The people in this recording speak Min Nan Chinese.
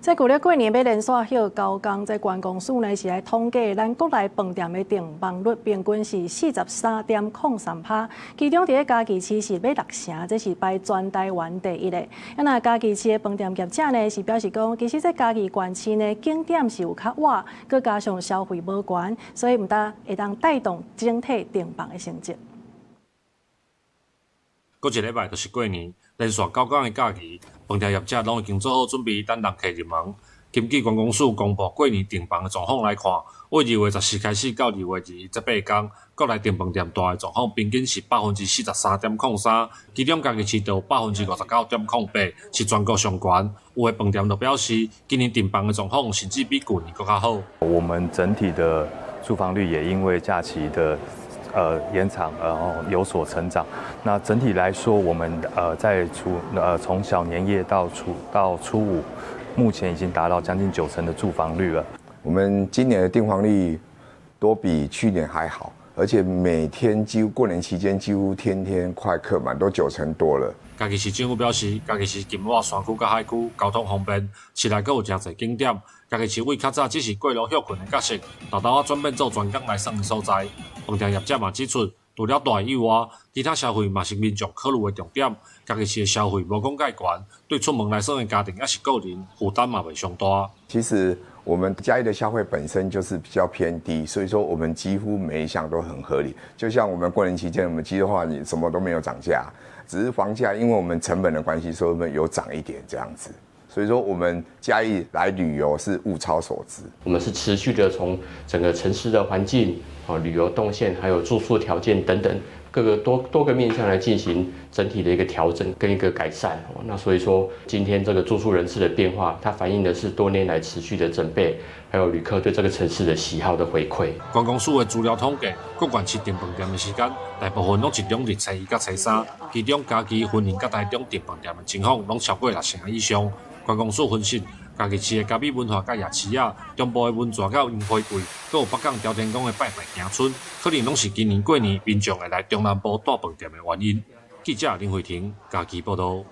這舊曆過年欲連續歇九工，這觀光署呢是來統計，咱國內飯店的訂房率平均是43.03%，其中佇咧嘉義市是欲六成，這是排全台灣第一的。啊，若嘉義市的飯店業者呢是表示講，其實這嘉義縣市呢景點是有較倚，閣加上消費無懸，所以毋但會當帶動整體訂房的成績。閣一禮拜就是過年，連續九工的假期，飯店業者攏已經做好準備，等人客入門。根據觀光署公布過年訂房的狀況來看，對2月14開始到2月2日這8工，國內訂飯店大的狀況平均是43.03%，其中嘉義市就有59.08%，是全國上懸。有的飯店就表示，今年訂房的狀況甚至比舊年閣較好。我們整體的住房率也因為假期的延長，然後有所成長。那整體來說，我們在從小年夜到初五，目前已經達到將近九成的住房率了。我們今年的訂房率都比去年還好，而且每天幾乎過年期間幾乎天天快客滿，都九成多了。嘉義市政府表示，嘉義市近倚山區佮海區，交通方便，市內閣有誠濟景點。嘉義市為較早只是過路歇睏的角色，沓沓仔轉變做專工來耍的所在。飯店業者嘛指出，除了大以外，其他消費嘛是民眾考慮的重點。嘉義市的消費無講蓋懸，對出門來耍的家庭抑是個人負擔嘛袂傷大。其實我們嘉義的消費本身就是比較偏低，所以說我們幾乎每一項都很合理。就像我們過年期間，我們雞的話，你什麼都沒有漲價，只是房價因為我們成本的關係，所以我們有漲一點這樣子。所以說，我們嘉義來旅遊是物超所值。我們是持續的從整個城市的環境、旅遊動線，還有住宿條件等等各個多多個面向來進行整體的一個調整跟一個改善。那所以說，今天這個住宿人次的變化，它反映的是多年來持續的準備，還有旅客對這個城市的喜好的回饋。觀光署的資料統計，各縣市訂飯店的時間，大部分攏集中佇初一佮初三，其中嘉義、雲林佮台中訂飯店的情況攏超過六成以上。觀光署分析，嘉義市的咖啡文化佮夜市仔，中部的溫泉佮櫻花季，閣有北港朝天宮的拜拜行村，可能攏是今年過年民眾會來中南部蹛飯店的原因。記者林慧婷嘉義報導。